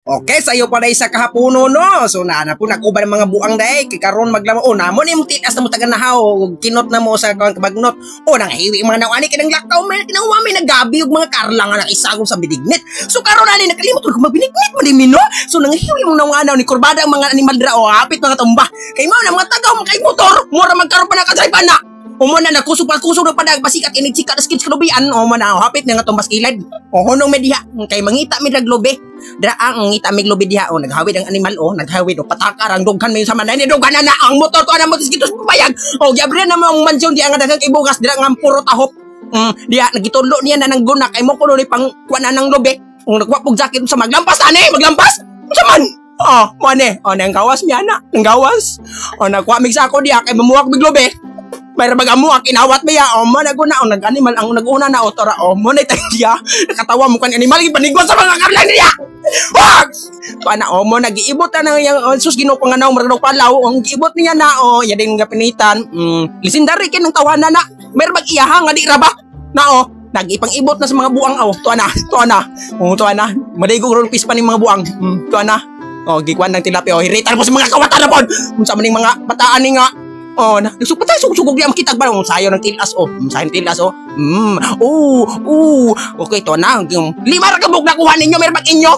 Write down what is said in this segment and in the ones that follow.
Okay, sayo pa sa kahapono, no. So na na po nag-uban ang mga buang dai kay karon maglamo. Oh, namo ni imong tilas na mo taga nahaw, kinot na mo sa kuan kabagnot. Oh, nang hiwi mga nawani kay nang lakaw may kinawa may nagabi og mga karla nga nakisagol sa binignit. So karon ani nakalimot ko magbinignit man ni no. So nang hiwi mong nawanaw ni kurbada ang mga animal dira, oh, hapit mga tumba. Kay mao na mga tagaw mga kay motor, mura magkaron pa nakadrive ana. Umo na nakusog pa kusog na padag pasikat inig sikat skits kalubian o man na hapit nga tumbas kilad. O hunong may diha kay mangita mi draglobe. Dira ang ngita mi globe diha, o naghawid ang animal, o naghawid o patakar ang dughan may sama na ni dughan na, na ang motor to ana mo kitos bayag. O giabrihan na mo ang mansyon diha nga daghang ibugas dira nga puro tahop. Diha nagitulo niya na ng guna kay mo kuno ni pang kuan na ng lobe. Kung nagwa pog jacket sa maglampas ani, maglampas. Unsa man? Oh, mo ani. Oh, nang gawas mi ana, nang gawas. O nagkuha mig sako diha kay mamuwak mig lobe. May magamuak inawat ba ya o mo naguna o nag-animal ang naguna na otora o mo na dia nakatawa mo kan animal gipanigwan sa mga karlang niya. Wag! Pana o mo nagiibot na nang yang oh, sus Ginoo ko nga naong marag palaw ang giibot niya na o ya din nga pinitan. Legendary kin ang tawanan na. Mer mag iyaha nga di ra ba? Na o nagipang-ibot na sa mga buang oh tuwa na, tuwa na. Oh, tuwa na. Madaygo ron pis pa ning mga buang. Tuwa na. Oh, gikuan ng tilapia oh hiritan mo sa mga kawatan na pod. Unsa man ning mga bataan ni nga. Oh, na nagsupatay sugsugog diya makita ba ang sayo ng tilas oh. Sayo ng tilas oh. Oh, oh. Okay to na. Lima ra ka buok nakuha ninyo, meron bang inyo?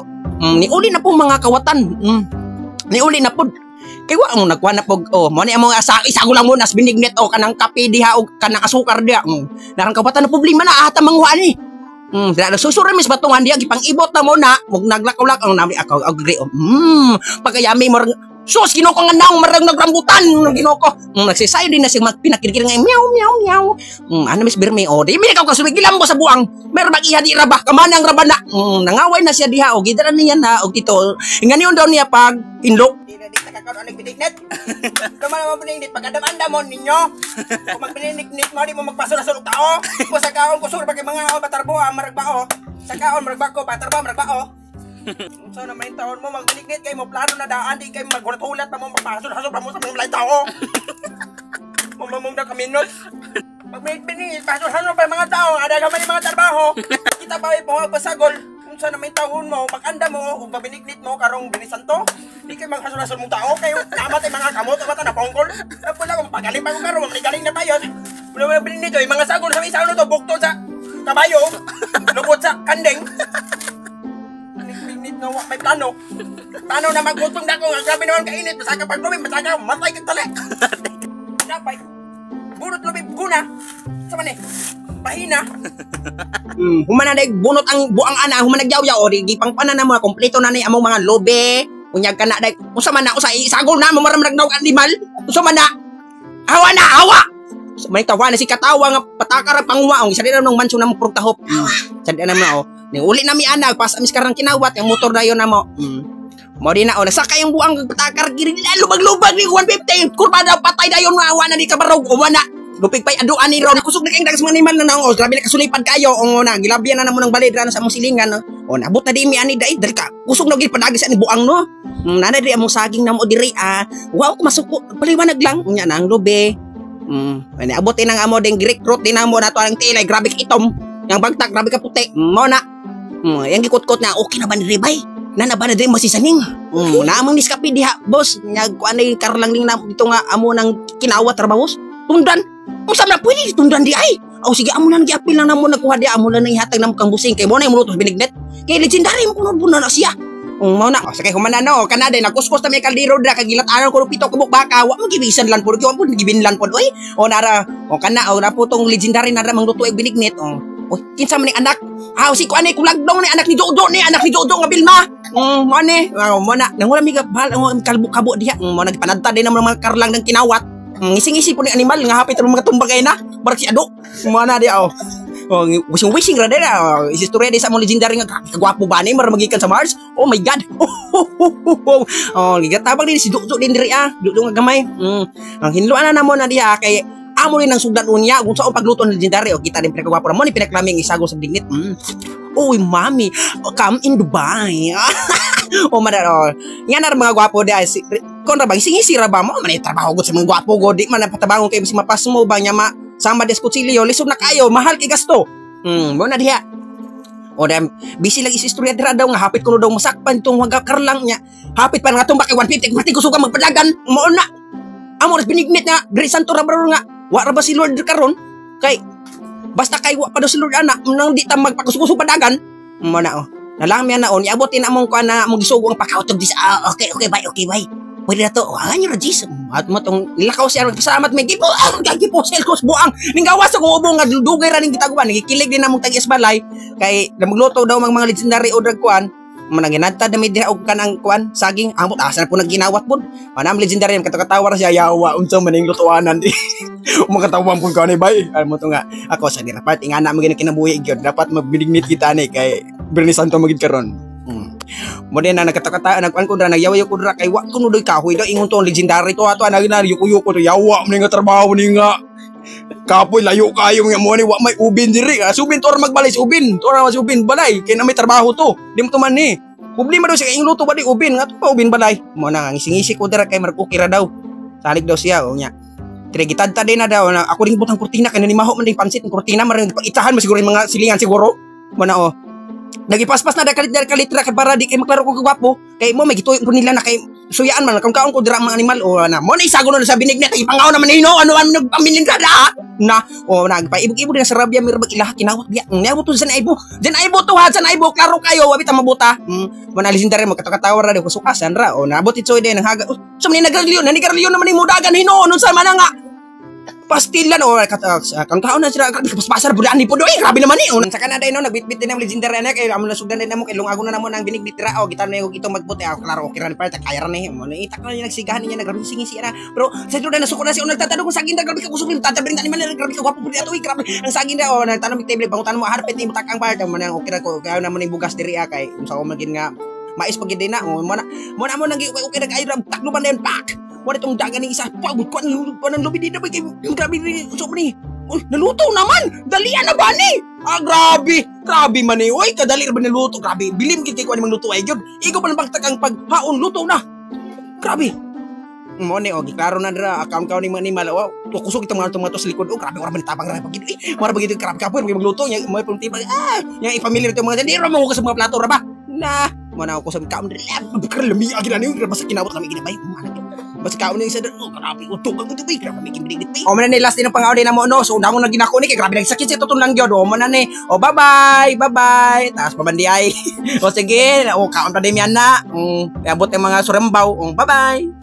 Niuli na po mga kawatan. Niuli na po. Kay wa mo nagkuha na po. Oh, mo ni among asa isago lang mo nas binignit oh kanang kape diha og kanang asukar diha. Narang kawatan na problema na ata manguha ni. Dira susuri mis batungan diha gipang-ibot na mo na mug naglakaw-lakaw ang nami ako agree. Oh. Pagkayami mo sus, Ginoo ko nga naong marang nagrambutan, Ginoo ko. Nagsisayo din na siya magpinakirikir nga meow meow meow. Ano Miss Birme, oh, di mi ikaw kasubig gilambo sa buang. Meron bang iha di raba, kamanang raba na. Nangaway na siya diha, o gidara niya na og tito. Inganiyon daw niya pag inlo. Di na di takakaon ang binignit. Kama naman binignit pag andam-andamon ninyo. Kung magbinignit mo di mo magpaso na og tao. Kung sa kaon kusur pag mga batarbo maragbao. Sa kaon maragbako, batarbo maragbao. Unsa na may taon mo magbinignit kay mo plano na daan di kay maghulat-hulat pa mo magpaso-haso pa mo sa mga lain tao. Mamamong na kaminot. Pag may binigit, paso-haso pa mga tao, ada ka man yung mga trabaho. Kita ba po pasagol? Unsa na may taon mo, pag-anda mo, ug mabinignit mo karong binisanto. Di kay maghaso-haso mong tao kayo tama tay mga kamot mata na pongkol. Tapos lang pagaling pa ko karon, mamaligaling na payon. Wala mo binignit oy, mga sagol sa isa ano to bukto sa kabayo, lubot sa kanding. Binignit nga wa may plano. Plano na magutong dako, ang grabe naman kainit, masaka pag lubi, masaka matay kag tali. Napay. Bunot lubi guna. Sa man eh. Pahina. Humana na bunot ang buang ana, humana nagyaw-yaw o di gipangpanan na mga kompleto na ni among mga lobe. Unyag ka na day. Unsa man na usa isagol na mo maram nagnaw animal. Unsa man na? Hawa na, hawa. Sa may tawa na si katawa nga patakar ang panguwa ang isa din nang mansyon na mo purog tahop. Sa di na mo oh. Ni uli na mi ana pas amis karang kinawat ang motor dayon na mo. Mo di na oh nasakay ang buang patakar giri lubag-lubag ni 150 kurba daw patay dayon nga awa na ni kabarog o na. Lupig pay aduan ni ron kusog na kayong dagas mga animal na naong oh, grabe na kasulipad kayo o na gilabyan na namo ng balid sa among silingan no. O nabot na di mi ani dai dali ka kusog na gid padagi sa ni buang no. Nana diri among saging namo diri ah. Wow masuko paliwanag lang unya na ang lobe. Ani abot din ang amo ding Greek root din amo nato ang tilay grabe ka itom. Yang bagtak grabe ka puti. Mo na. Yang gikutkot na okay na ba ni Ribay? Na ba na diri mo si Saning? Na among niskapi diha boss. Nyag kuan ni karlang ning na dito nga amo nang kinawat ra ba boss? Tundan. Unsa man pwede tundan di ay? Aw sige amo nang giapil lang namo nagkuha di amo na nang ihatag namo kang busing kay mo na imong lutos binignit. Kay legendary mo kuno na siya. Mao na. O, sige humana no kanada nagkuskus ta may kaldero dra kay gilatanon ko pito kabuk baka wa mo gibisan lan pud wa mo gibinlan pud oy. O nara o kana o na po tong legendary na ra mangluto og binignit o. O kinsa man ni anak? Ah, si kuan ni kulagdong ni anak ni Dodo ni anak ni Dodo nga Bilma. Mo ni. Mo na nangula mi bahal ang kalbo-kabo diha. Mo na gipanadta din ang mga karlang ng kinawat. Ngising-ngisi po ni animal nga hapit ang mga tumba kay na. Barag si Ado. Mo na diha oh. Oh, wishing wishing ra dira. Oh, istorya di sa among legendary nga kagwapo ba ni mara magikan sa Mars. Oh my God. Oh, gigatabang din si Dodo din diri ah. Dodo nga gamay. Ang hinluan na namo na diha kay amo rin ang sugdan unya kung saan pagluto ng legendary o kita din pinakagwapo ra mo ni pinaklaming isago sa dignit. Uy, mami, come in Dubai. O madar oh. Nga na mga gwapo di ay si kon ra bang singisi ra ba mo man trabaho gud sa mga gwapo go di man napatabangon kay si mapas mo ba nya ma sama des kutsilyo lisod na kayo mahal kay gasto. Mo na diha. O dahil, busy lang isistorya dira daw nga hapit kuno daw masakpan itong waga karlang niya. Hapit pa nga itong baki 150 pati kusuga magpadagan. Mao na. Amo ras binignit nga diri santo ra bro nga. Wa ra ba si Lord karon? Kay basta kay wa pa daw si Lord ana nang di ta magpakusog padagan. Mao na oh. Nalang miya na on iabot din among kuan na among gisugo ang pakautog di sa ah, okay bye, okay bye. Pwede na to. Ah, nyo Regis. At mo tong nilakaw siya pasalamat may gipo. Ah, gagi po selkos buang. Ninggawas akong ubo nga dugay ra ning gitaguan. Gikilig din namong tag balay kay namugluto daw mga legendary o drag kuan. Manang ginadtad na may diha og kanang kuan saging amot asa na po nagginawat pod. Manam legendary ang katawar siya yawa unsa man ning lutuanan di. Makatawang pud ka ni bay. Amo to nga ako sa dira part ingana mo gini kinabuhi gyud dapat magbinignit kita ni kay Bernie Santo magid karon. Mo din na nagkatakata nagkuan ko dra nagyaw ko dra kay wa kuno doy kahoy daw ingon to ang legendary to ato anagi na yuko-yuko to yawa man nga trabaho ni nga kapoy layo kayo nga mo ni wa may ubin diri ah subin to magbalay sa ubin to ra ubin balay kay na may trabaho to di mo to man ni problema daw siya ing luto ba di ubin nga to pa ubin balay mo na nga ngising-ngisi ko dira kay marag okay ra daw salig daw siya o nya Tre gitadta din na daw na ako ring butang kurtina kay nanimaho man ding pansit ang kurtina man itahan mo siguro yung mga silingan siguro mo na oh nagipaspas na dakalit dakalit ra kay para di kay maklaro ko kagwapo kay mo may gituyo ko nila na kay suyaan man kung kaon ko dira ang mga animal o na mo na isago na sa binignit ay pangaw naman hino ano ano nagpamilin ka na na o nagpaibog-ibog din sa rabya mirabag ilaha kinawat biya niabot to sa naibo diyan aibo to ha sa naibo klaro kayo wabi ta mabuta mo na legendary mo katawar ra kusukasan ra o naabot itsoy din ang haga oh, so man nagralyon nanigarlyon naman ni mudagan hinuon unsa man nga pastilan o kat kang kaon na sila grabe paspasar budaan ni podo eh grabe naman ni oh sa Canada no nagbitbit din ang legendary na kay amo nasugdan din namo kay lungago na namo nang binigbit ra o gitan na yung itong magbuti ako klaro okay ra ni part kaya ra ni mo na itak na niya nagsigahan niya nagrabe singi na pero sa na nasuko na siya nagtatado kung saging na grabe ka kusog ni tatabirin tani man grabe ka gwapo pud ato eh grabe ang saging na o nagtanom mig table pangutan mo harpet ni mutak ang part mo na okay ra ko kaya naman ning bugas diri ah, kay unsa ko magin nga mais pag na o mo na mo nang okay okay na kayo taklo pa na yun pak mo itong dagan ng isa pagod ko ang ang lubi di na ba kay grabe ni so ni. Uy, naluto naman! Dalian na ba ni? Ah, grabe! Grabe man eh. Uy, kadali ra ba naluto? Grabe. Bilim gid kay ko ani mangluto ay gyud. Igo pa lang bagtag ang paghaon luto na. Grabe. Mo ni og klaro na dira account ka ni mga animal. Wow, to kusog itong mga to sa likod. Oh, grabe ora man tabang ra pagid. Eh, mara bagid grabe ka po magluto nya mo pang tiba. Ah, nya i-familiar itong mga di ra mo sa mga plato ra ba? Na, mo na ako sa kaon dira. Lami agi na niyo basta kinawat lami ginabay. Basta kaon niya isa oh, grabe utok ang ito, grabe may kimbiligit bay. O man ni last din ang pangaon din na mo no. So damo na ginako ni kay grabe nagsakit sa tutong lang gyud. O mo na ni. O bye-bye, bye-bye. Taas pabandi ay. O sige, o kaon pa din yan na. Abot ang mga surambaw. O bye-bye.